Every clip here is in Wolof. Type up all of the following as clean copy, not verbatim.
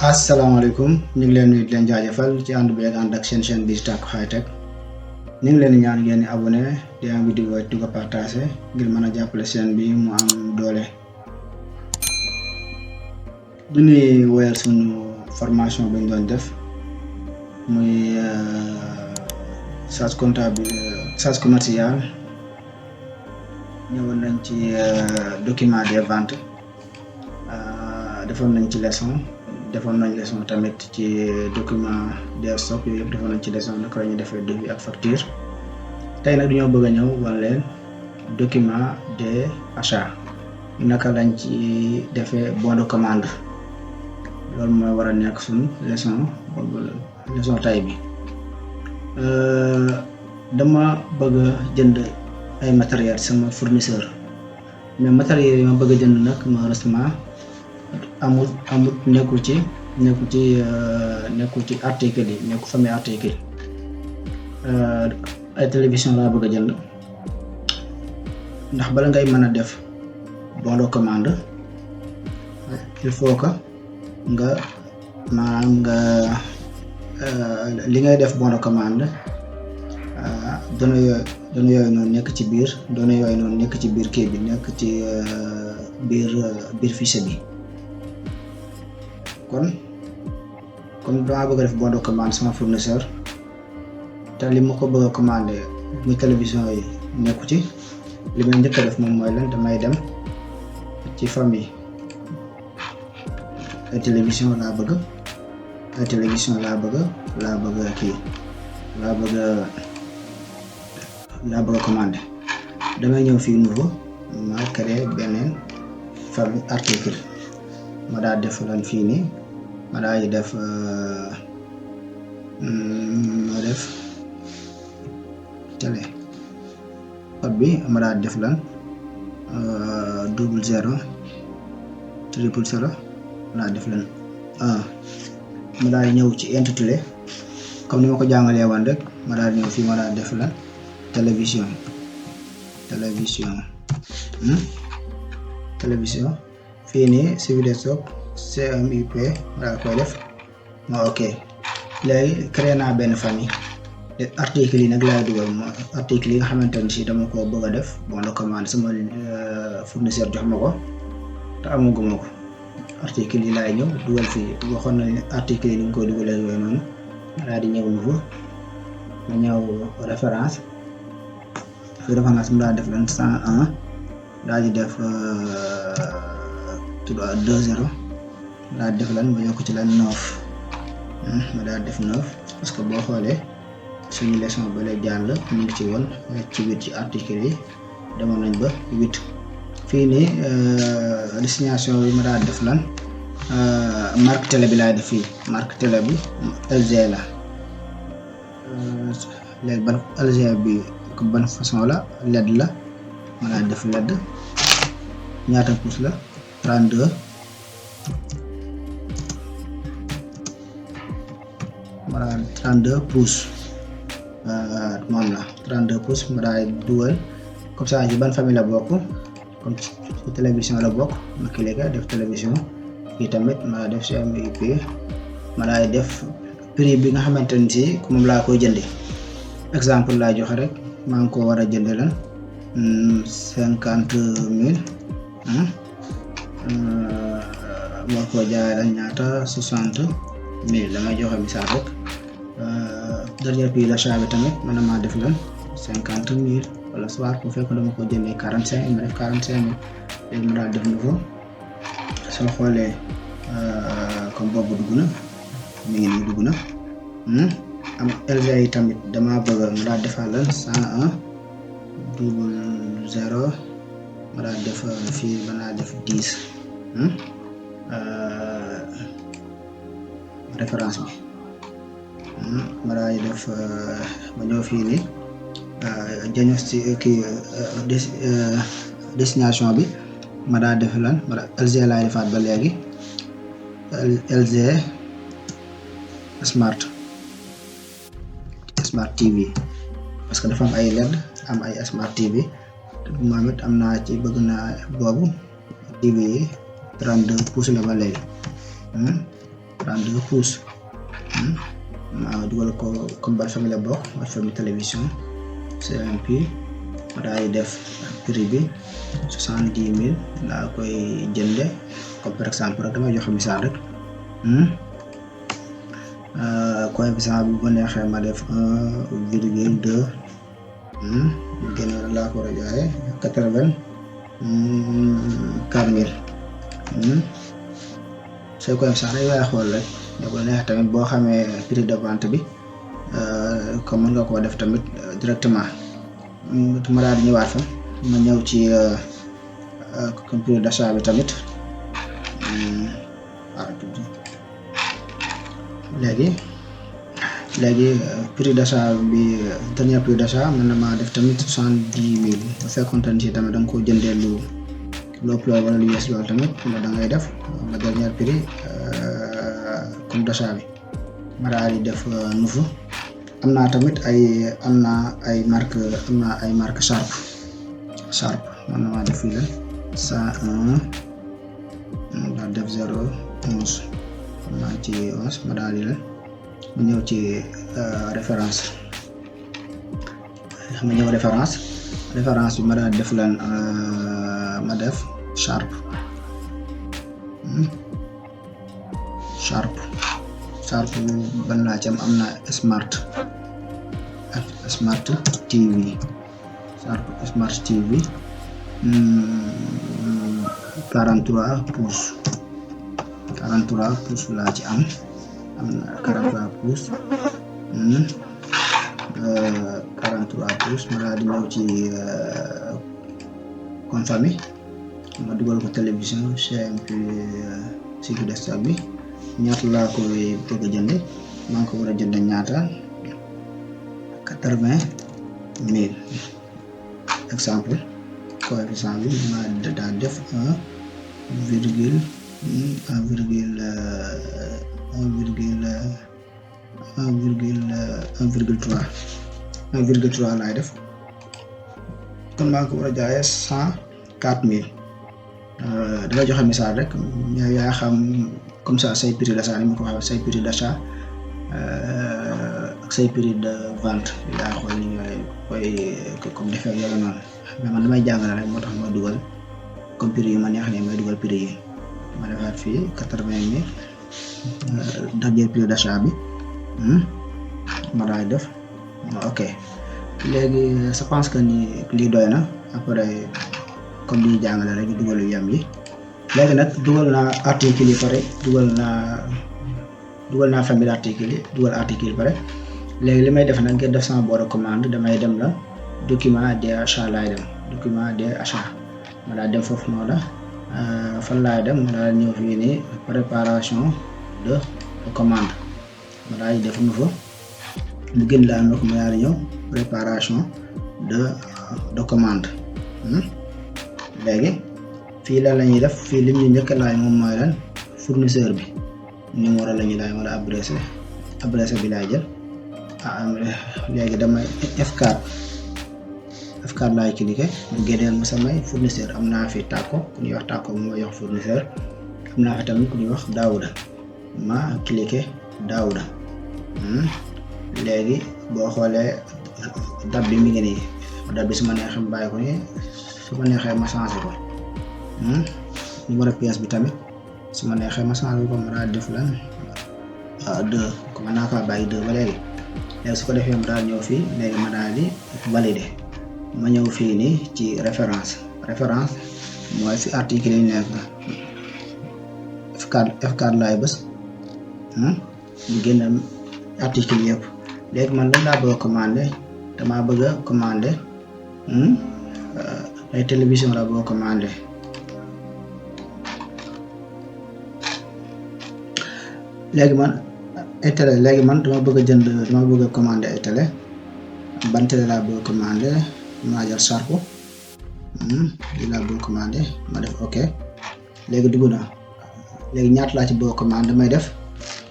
asalaamaaleykum ñu ngi leen nuyu di leen jaajëfal ci ànd bi ak ànd ak seen chaîne bi Tacko High Tech ñu ngi leen di ñaan ngeen di abonné di am vidéo di ko partagé ngir mën a jàppale chaîne bi mu am doole. du ñuy woyal suñu formation bi ñu doon def muy charge comptable charge commercial ñëwoon nañ ci document des ventes defoon nañ ci leçon. defoon nañ leçon tamit ci document des stocks yooyu yëpp defoon nañ ci leçon naka la ñuy defee devis ak facture tey nag dañoo bëgg a ñëw wan leen document des achats naka lañ ci defee bon de commande loolu mooy war a nekk suñu leçon tay bi. dama bëgg a jënd ay matériel sama fournisseur mais matériel yi ma bëgg a jënd nag malheureusement amul nekkul ci article yi nekkul famille article ay télévision laa bëgg a jënd ndax bala ngay mën a def bon de commande il faut que nga li ngay def bon de commande données yooyu noonu nekk ci biir données yooyu noonu nekk ci biir kii bi nekk ci biir fichier bi. kon comme dama bëgg a def bon de commande sama fournisseur te li ma ko bëgg a commandé muy télévision yi nekku ci li may njëkk a def moom mooy lan damay dem ci famille ay télévision laa bëgg a commandé damay ñëw fii nouveau ma créé beneen famille article ma daal def lan fii nii ma daal di def télé code bi ma daal di def lan 00 000 ma daal def lan 1 ma daal di ñëw ci intitulé comme ni ma ko jàngalee woon rek ma daal di ñëw fii ma daal def lan télévision fii nii suivi de stock CMUP daal koy def ma ok léegi créé naa benn famille article yi nag laay dugal ma article yi nga xamante ne si dama ko bëgg a def bon de commande sama fournisseur jox ma ko te amaguma ko article yi laay ñëw dugal fii waxoon na ne article yi ni nga koy dugalee yooyu noonu daal di ñëw nouveau ma ñëw référence fi référence mu daal def lan 101 daal di def 20 daal def lan ma yokk ci lan 9 ma daal def 9 parce que boo xoolee suñu leçon ba lay jàll ñu ngi ci woon ci 8 ci article yi demoon nañ ba 8 fii nii destination bi ma daal def lan marque télé bi laay def fii marque télé bi LG la léegi ban LG bi ban façon la LED la ma daal def LED ñaata pouce la 32 ma daal 32 pouces moom la 32 pouces ma daal dugal comme ça ci ban famille la bokk comme ci télévision la bokk ma cliqué def télévision fii tamit ma daal def CMUP ma daal def prix bi nga xamante ne si moom laa koy jëndee exemple laa joxe rek maa ngi ko war a jëndee lan 50 000 moo ko jaay la ñaata 60 000 damay joxe misaal rek dernier prix d'achat bi tamit man maa def lan 50 000 wala soit bu fekk dama ko jëndee 45 ma def 45 000 léegi ma daal def nouveau soo xoolee comme boobu dugg na mi ngi nii dugg na am LG yi tamit dama bëgg ma daal defal lan 101 00 ma daal def fii ma daal def 10 référence bi ma daal di def ma ñëw fii nii diagnostic kii destination bi ma daal def lan ma daal LG laay defaat ba léegi LG Smart TV parce que dafa am ay LED am ay Smart TV moom it am naa ci bëgg naa boobu TV yi 32 pouces la ba léegi 32 pouces ma dugal ko comme ban famille la bokk ban famille télévision CMP ma daal di def prix bi 70 000 laa koy jënde comme par exemple rek damay joxe misaal rek coefficient bi bu neexee ma def 1,2 gën a laa ko war a jaayee 84 000 say coefficient rek yaay xool rek da ko neex tamit boo xamee prix de vente bi comme mën nga koo def tamit directement ma daal di ñëwaat fa ma ñëw ci comme prix d'achat bi tamit léegi prix d'achat bi dernier prix d'achat mën na maa def tamit 70 000 bu fekkoon ne ci tamit da nga ko jëndee lu ëpp loolu wala lu yees loolu tamit da ngay def ma dernier prix comme d'achat bi ma daal di def nouveau am naa tamit ay marque Sharp man na maa def fii la 101 daal def 011 maa ci 11 ma daal di la ma ñëw ci référence bi ma daal def lan ma def Sharp ban laa ci am na Smart TV Sharp Smart TV 43 pouces laa ci am na 43 pouces 43 pouces ma daal di ñëw ci comme famille ma dugal ko télévision CMP cycle desktop bi ñaata laa koy bëgg a jënd maa ngi ko war a jënd ñaata 80 000 exemple coefficient bi ma daal def 1,3 laay def kon maa ngi ko war a jaayee 104 000 dama joxe misaal rek yaa xam comme ça say prix d'achat ni ma ko waxee say prix d'achat ak say prix de vente yaa xool ni koy comme defee yooyu noonu mais man damay jàngale rek moo tax ma dugal comme prix yu ma neex ne may dugal prix yi ma defaat fii 80 000 dernier prix d'achat bi ma daal def ok léegi je pense que ni lii doy na après comme li ñu jàngale rek dugal yu yam yi léegi nag dugal naa article yi pare dugal naa famille article yi dugal article yi pare léegi li may def nag ngir def sama boîte de commande damay dem la document des achats laay dem document des achats ma daal dem foofu noonu fan laay dem ma daal ñëw fii nii préparation de commande ma daal di def nouveau mu gën laa ma ko ma daal di ñëw préparation de commande léegi fii lan la ñuy def fii lim ñu njëkk laaj moom mooy lan fournisseur bi numéro la ñuy laaj wala adresse bi laay jël léegi damay F4 laay cliqué mu génneel ma samay fournisseur am naa fi Tàkko ku ñuy wax Tàkko mu mooy wax fournisseur am naa fi tamit ku ñuy wax Daouda ma cliqué Daouda léegi boo xoolee date bi mi ngi nii date bi su ma neexee ma bàyyi ko nii su ma neexee ma changé ko numéro pièce bi tamit su ma neexee ma changé ko ma daal def lan 2 ko mën naa ko bàyyi 2 ba léegi su ko defee ma daal ñëw fii léegi ma daal di valider ma ñëw fii nii ci référence mooy fi article yi nekk F4 laay bës ñu génn article yëpp léegi man lan laa bëgg a commandé damaa bëgg a commandé ay télévision la bëgg a commandé léegi man dama bëgg a commandé ay télé ban télé laa bëgg a commandé maa jël Sharp lii laa bëgg a commandé ma def ok léegi dugg na léegi ñaata laa ci bëgg a commandé may def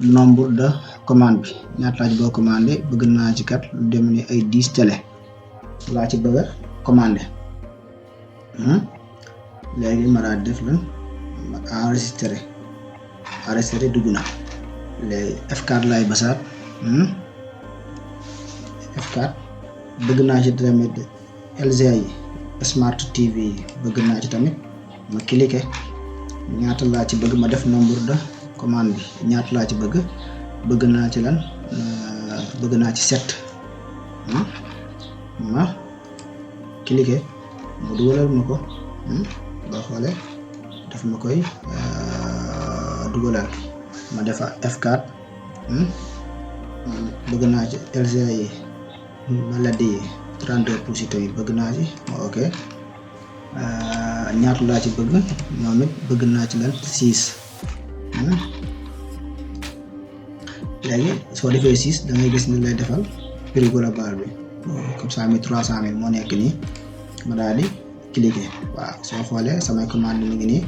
nombre de commande bi ñaata laa ci bëgg a commandé bëgg naa ci kat lu dem ni ay 10 télé laa ci bëgg a commandé léegi ma daal def lan enregistré dugg na léegi F4 laay basaat F4 bëgg naa ci tamit LG yi Smart TV yi bëgg naa ci tamit ma cliquer ñaata laa ci bëgg ma def nombre de commande bi ñaata laa ci bëgg naa ci lan bëgg naa ci 7 ma cliquer mu dugalal ma ko boo xoolee daf ma koy dugalal ma defa F4 bëgg naa ci LG yi maladie yi 32 pouces yi tamit bëgg naa ci ma ok ñaata laa ci bëgg moom it bëgg naa ci lan 6 léegi soo defee 6 da ngay gis ni lay defal prix global bi comme ça 300 000 moo nekk nii ma daal di cliquer waaw soo xoolee samay commande mi ngi nii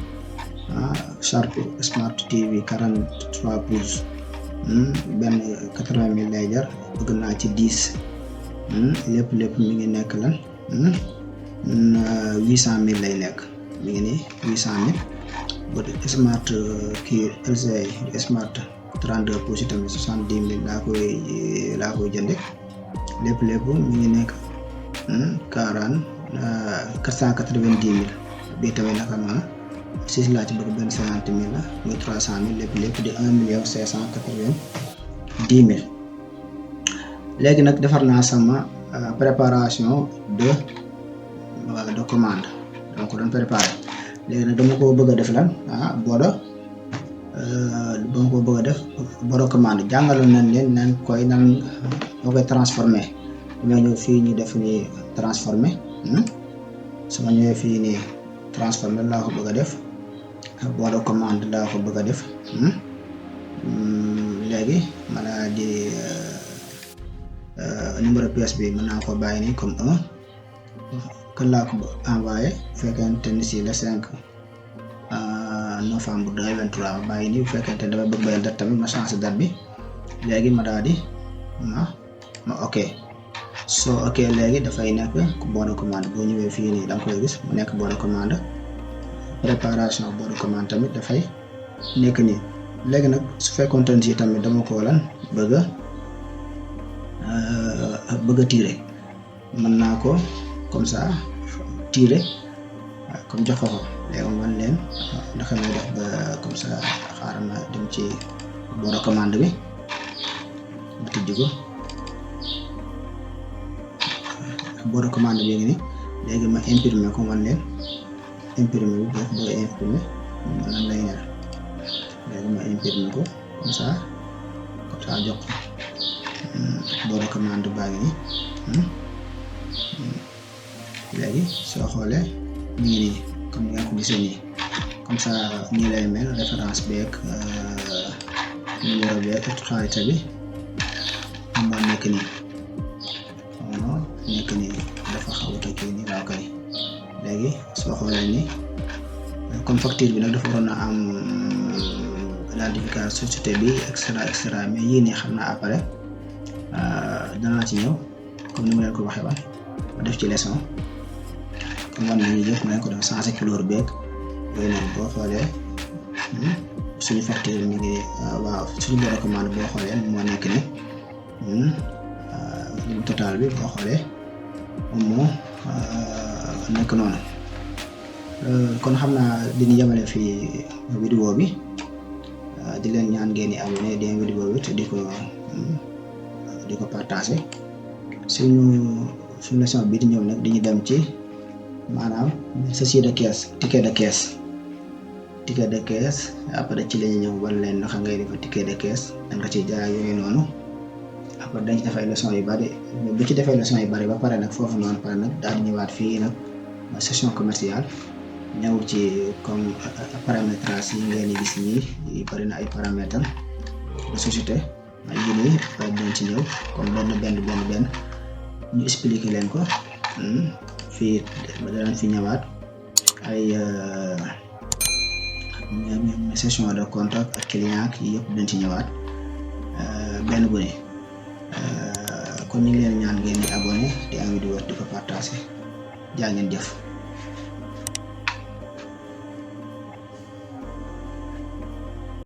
Sharp Smart TV 43 pouces benn 80 000 lay jar bëgg naa ci 10 lépp mi ngi nekk lan 800 000 lay nekk mi ngi nii 800 000 bu Smart kii LG Smart 32 pouces yi tamit 70 000 laa koy jënde lépp mi ngi nekk 490 000 bii tamit naka noonu 6 laa ci bëgg benn 50 000 la muy 300 000 lépp di 1 590 000 léegi nag defar naa sama préparation de commande donc doon préparé léegi nag dama ko bëgg a def lan booda dama ko bëgg a def booda commande jàngaloon nañ leen nan moo koy transformé dama ñëw fii ñu def ni transformé su ma ñëwee fii nii transformé laa ko bëgg a def booda commande laa ko bëgg a def léegi ma daal di numéro pièce bi mën naa ko bàyyi nii comme 1 kan laa ko envoyé bu fekkente ni si le 5 novembre 2023 ma bàyyi nii bu fekkente dama bëgg benn date tamit ma changé date bi léegi ma daal di ma ok soo ok léegi dafay nekk bon de commande boo ñëwee fii nii da nga koy gis mu nekk bon de commande préparation bon de commande tamit dafay nekk nii léegi nag su fekkoon si tamit dama ko lan bëgg a tirer mën naa ko comme ça tirer comme jox ko léegi man leen naka may def ba comme ça xaaral ma dem ci bon de commande bi ma tijji ko bon de commande bi ngi nii léegi ma imprimer ko man leen imprimer bi boo ko bëgg a imprimer lan lay ñor léegi ma imprimer ko comme ça jox ko bon de commande baa ngi nii léegi soo xoolee ñu ngi nii comme nga ko gisee nii comme ça nii lay mel référence beeg numéro beeg xaalis bi moo nekk nii dafa xaw a kii nii waaw kay léegi soo xoolee nii comme facture bi nag dafa waroon a am identification société bi extra mais yii nii xam naa après danaa ci ñëw comme ni ma leen ko waxee woon ma def ci leçon comme wan nañu yëpp ma ko def changé couleur beeg yooyu noonu boo xoolee suñu facture mi ngi waaw suñu bon de commande boo xoolee moo nekk ni total bi boo xoolee moo nekk noonu kon xam naa dina yemale fii vidéo bi di leen ñaan ngeen di abonné di vidéo bi te di ko partager suñu leçon bi di ñëw nag dañuy dem ci maanaam saisie de caisse ticket de caisse après ci la ñu ñëw wala leen naka ngay defa ticket de caisse da nga ci jaay yooyu noonu après dañ ci def ay leçon yu bari bu ci defee leçon yu bari ba pare nag foofu noonu pare nag daal di ñëwaat fii nag session commerciale ñëw ci comme paramétrage yi ngeen di gis nii bari na ay paramètres de société yii nii dañ ci ñëw comme benn ñu expliquer leen ko fii danañ fi ñëwaat ay session de contact ak client yi yëpp dañ ci ñëwaat benn bu ne kon ñu ngi leen ñaan ngeen di abonné di am vidéo di ko partager jaa ngeen jëf.